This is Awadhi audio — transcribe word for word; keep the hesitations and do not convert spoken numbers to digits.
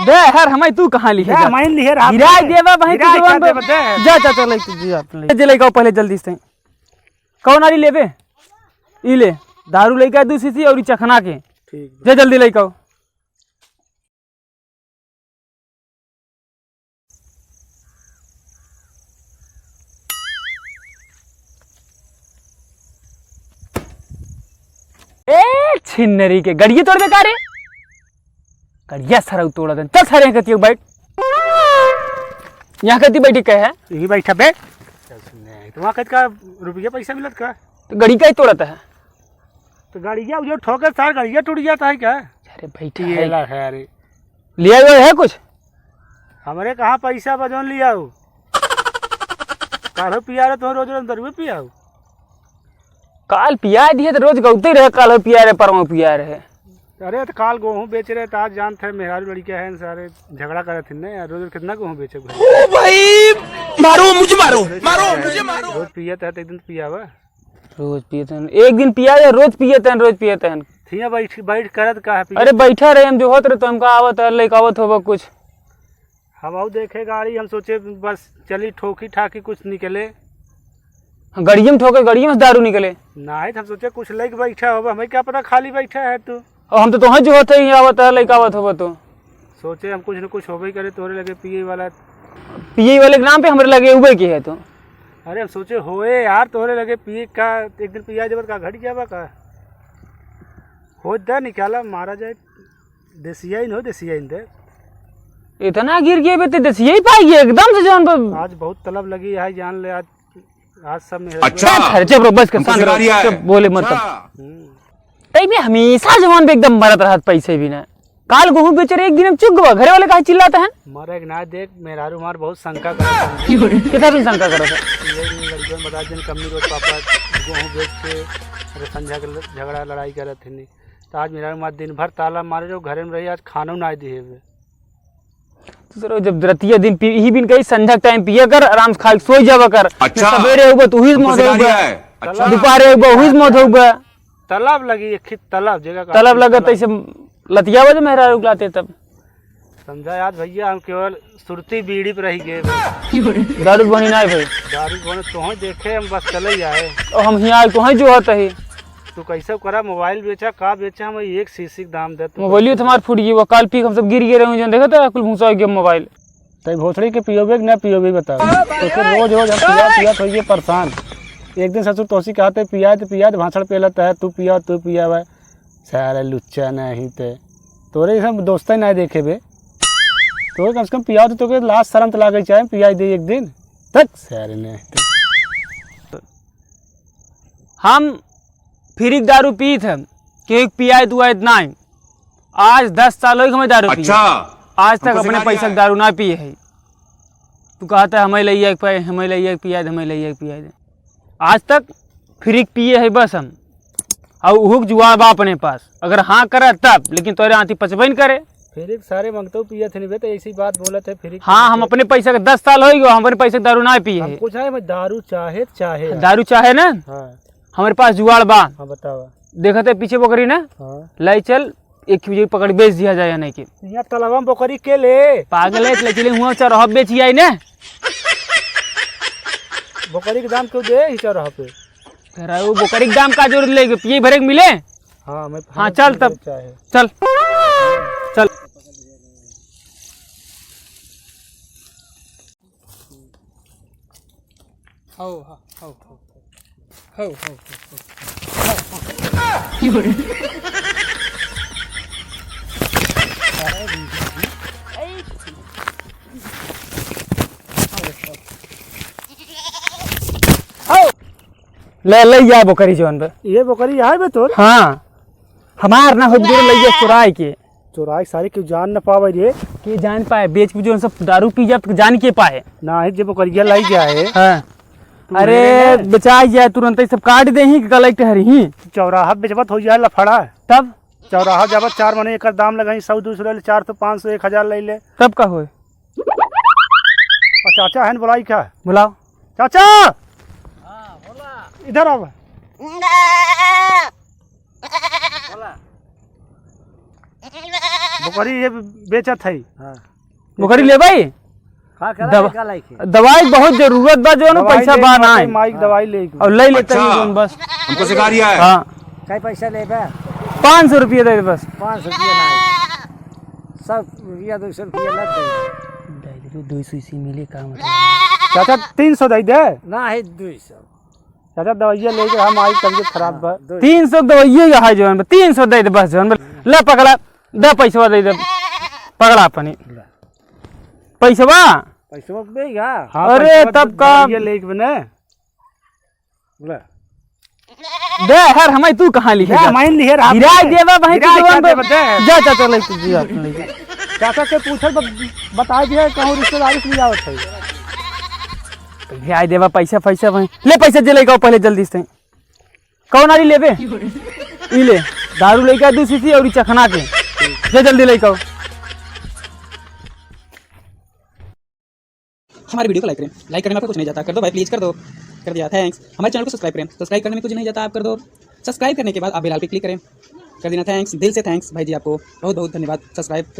दे हर, हमइ तू कहाँ लिहे दे, जा? हमइ लिहे रहा गिराइ दे। देबा, भाई, गिराइ तू क्या जवान देबा, बा-, दे। जा, जा, जा, ले, तू जा, ले। जे लइका पहिले जल्दी से। कौन आरी लेबे? ई ले, दारू लइका दू शीशी और ई चखना के। ठीक बा। जे जल्दी लइका। ए, छिन्नरी के, गड़िया तोड़ दे का रे? गड़िया सरऊ तोड़ दे। चल सारे, यहाँ कतियो बैठ। यहाँ कति बैठी कहे है? यही बैठा बे। चल सुन, तो वहाँ कति का रुपया पैसा मिलत का? तो गड़ी का ही तोड़त है। तो गड़िया जो ठोके सार गड़िया टूट जाता है क्या? अरे बैठा ये है। ला है, अरे। लिया हुआ है कुछ? हमरे कहाँ पैसा बा जौन लियाऊ? काल्हो पिया रहे तो रोज रोज दरुए पियाऊ। काल पिया दिए तो रोज गौते रहे, काल्हो पिया रहे, परवा पिया रहे। अरे तो काल गोहूँ बेच रहे तो आज जानत है मेहरारू लड़किया है सारे झगड़ा करत हिन ना यार, रोज रोज कितना गोहूँ बेचे भाई? ओ भाई, मारो मुझे, मारो, मारो मुझे, मारो। रोज पियत है तो एक दिन तो पियावा। रोज पियत हन, एक दिन पिया या रोज पियत हन, रोज पियत हन। थिया बैठ, बैठ करत का है पिया? अरे बैठा रहे, हम जो होत रहे तो हमका आवत है, लेके आवत होबा कुछ। हम आऊ देखे गाड़ी, हम सोचे बस चली ठोकी ठाकी कुछ निकले। हाँ, गड़िया में ठोके, गड़िया में से दारू निकले। नाहीं, तो हम सोचे कुछ लेके बैठा होबा, हमें क्या पता खाली बैठा है तू। और हम तो तोहर जो होत है, आवत है, लेके आवत होबा तो। सोचे हम कुछ न कुछ होबे करे तोरे लगे पिए वाला। पिए वाले के नाम पे हमरे लगे उबे की है तो। अरे हम सोचे होए यार तोरे लगे पिए का, एक दिन पिया जबर का घट जाबा का। हो दा निकाला मारा जाए, देसिया ही न हो, देसिया ही न दे। इतना गिर गए बे ते देसिया ही पाई गए एकदम से जौन पर। आज बहुत तलब लगी है जान ले आज, आज सब में अच्छा। अरे चुप रहो, बस कर, हमको शांत रहो, सिखा रिया है। चुप, बोले मत। अच्छा। हम्म। तई में हमेशा जवान पे एकदम मरत रहत पैसे भी ना। काल गोहूँ बेच रहे, एक दिन हम चुप गवा, घरे वाले काहे चिल्लाते हैं? मारे एक ना देख, मेहरारू मार बहुत शंका करत हैं। कितना दिन शंका करत है? ये लड़कियों में बता दिन कम्मी रोज पापा गोहूँ बेच के अरे संझा के ल-, झगड़ा लड़ाई करत है नहीं। तो आज मेहरारू मार दिन भर ताला मारे जो घरे में रही, आज खानो ना दिए हुए। तो सर, जब रतिया दिन पी, यही बिन कही संझा टाइम पिया कर, आराम से खा के सोई जावा कर। अच्छा। सवेरे उबा तो हुई मौत होबा। अच्छा। दोपहरे उबा हुई मौत होबा। तलब लगी, एक ही तलब जगह का तलब लगे तलब। तैसे लतियावा जो मेहरारू लाते तब। समझा याद भैया, हम केवल सुरती बीड़ी पे रही गए। दारू बनी ना भाई। दारू बने तोहई देखे, हम बस चले ही आए। और हम हियाँ आए तोहई जो होता है। तू कैसे करा, मोबाइल बेचा, का बेचा, हम एक शीशी के दाम दे तू। मोबाइलियो तो हमार फूट गई, वो काल पी के हम सब गिर गए रहे, जौन देखा था, कुल भूसा हो गया मोबाइल। तई भोसड़ी के पियोबे कि ना पियोबे बताओ। तो फिर रोज रोज हम पिया पिया तो ये परेशान। एक दिन ससुर तोसी कहते पिया तो पिया तो भाषण पेलत है, तू पिया, तू पिया भाई। सारे लुच्चा नहीं ते। तोरे ये सब दोस्त नहीं देखे बे। तो कम से कम पिया तो तोके लाज शर्म तो लागे चाहे, पिया दे एक दिन। तक सारे नहीं ते। हम फ्री के दारू पीत है, केहू के पियाइत उआइत नाहीं। आज दस साल होई हमें दारू पिए। अच्छा। आज तक हमको अपने सिखा पैसा दिया के है। दारू ना पिए है। तू कहत है, "हमें लइया के पाए, हमें लइया के पिया दे, हमें लइया के पिया दे।" आज तक फ्री के पिए है बस हम। और उहू के जुआड़ बा अपने पास। अगर हाँ करे तब, लेकिन तोरे आँती पचबे न करे। फ्री के सारे मंगतो पियत नहीं बे, तो ऐसी बात बोलत है फ्री के हाँ, हम पियत। अपने पैसा के दस साल होई गो, हम अपने पैसा के दारू ना पिए हम है। कुछ है, मैं दारू चाहे, चाहे। दारू चाहे ना? हाँ। हमरे पास जुआड़ बा। हाँ, बतावा। देखत है पीछे बोकरी ना? हाँ। लाई चल, एक ही पकड़ बेच दिया जाए या नहीं के। यहाँ तलवा में बोकरी के ले? पागल है, ले चले हुआ चौराहा बेच आई ने। बोकरी के दाम क्यों दे ही चौराहा पे? तेरा वो बोकरी के दाम का जरूरत लेके पिए भरे के मिले? हाँ, मैं हाँ, चल तब। चाहे। चल। चल। हौ, हौ, हौ, हौ। हौ, हौ, हौ, हौ। हौ। ले, ले जा बोकरी जौन बे। ये बोकरी यहाँ बे तोर? हाँ। हमार ना हो दूर ले जा चुराई के। चोराई सारे केहू जान न पावे रे। के जान पाए, बेच के जो सब दारू पी जात, जान के पाए। नाही, जे बोकरिया लाई जाए। हाँ। तू अरे, ले ले। बेचाई जाए, तुरंत ही सब काट दे ही, कलेक्ट हरी ही। चौराहा बेचबत हो जाए लफड़ा। तब? चौराहा जाबत चार मने एकर दाम लगाई, सौ, दो सौ ले ले, चार सौ, पाँच सौ, एक हजार ले ले। तब का होए? और चाचा हैं, बुलाई क्या? बुलाओ। चाचा! हाँ, बोला। इधर आओ। बोला। बोकरी ये बेचत है। हाँ। बोकरी लेबै? का करा दवा-, का लाइके? दवाई बहुत जरूरत बा, जौन दवाई पैसा लेके बा ना। माई के दवाई लेके। और ले लेते हैं जौन बस। हमको सिखा रिया है। हाँ। कै पैसा लेबे? पाँच सौ रुपया दे दे बस। पाँच सौ रुपया ना है। सब रुपया, दो सौ रुपया लग गई। दे दे, दो सौ इसी मिले का मतलब? चाचा, तीन सौ दे दे। ना है, दो सौ। चाचा, दवाइया लेके हम आई, तबीयत खराब बा। हाँ, दो सौ। तीन सौ दवाइया है जौन बा, तीन सौ दे दे बस जौन बा। ले पकड़ा, दे पैसवा दे दे। पकड़ा अपनी। ले। पैसवा? पैसवा देगा? हाँ, अरे, पैसवा तब का? दवाइया लेके बने। ले। दे, हर हमारी तू कहाँ लिखे ले, जा? हमारी लिखे रहा। गिराई देबा भाई, गिराई तू का जवन देबा, दे। जा, जा, चल, तू जा, ले जा। चाचा के पूछल, ब-, बताई दिया, कहूँ रिश्तेदारी से ले आवत है। गिराई देबा पैसा, पैसा भाई। ले पैसा जे लेके आओ पहले जल्दी से। कौन आरी लेबे? ई ले, दारू लेके आ दू शीशी और ई चखना के। ले जल्दी लेके आओ। हमारे वीडियो को लाइक करें। लाइक करने में आपको कुछ नहीं जाता, कर दो भाई, प्लीज कर दो। कर दिया, थैंक्स। हमारे चैनल को सब्सक्राइब करें। सब्सक्राइब करने में कुछ नहीं जाता, आप कर दो। सब्सक्राइब करने के बाद आप बेल आइकन पे क्लिक करें। कर देना, थैंक्स, दिल से थैंक्स भाई जी, आपको बहुत बहुत धन्यवाद सब्सक्राइब करने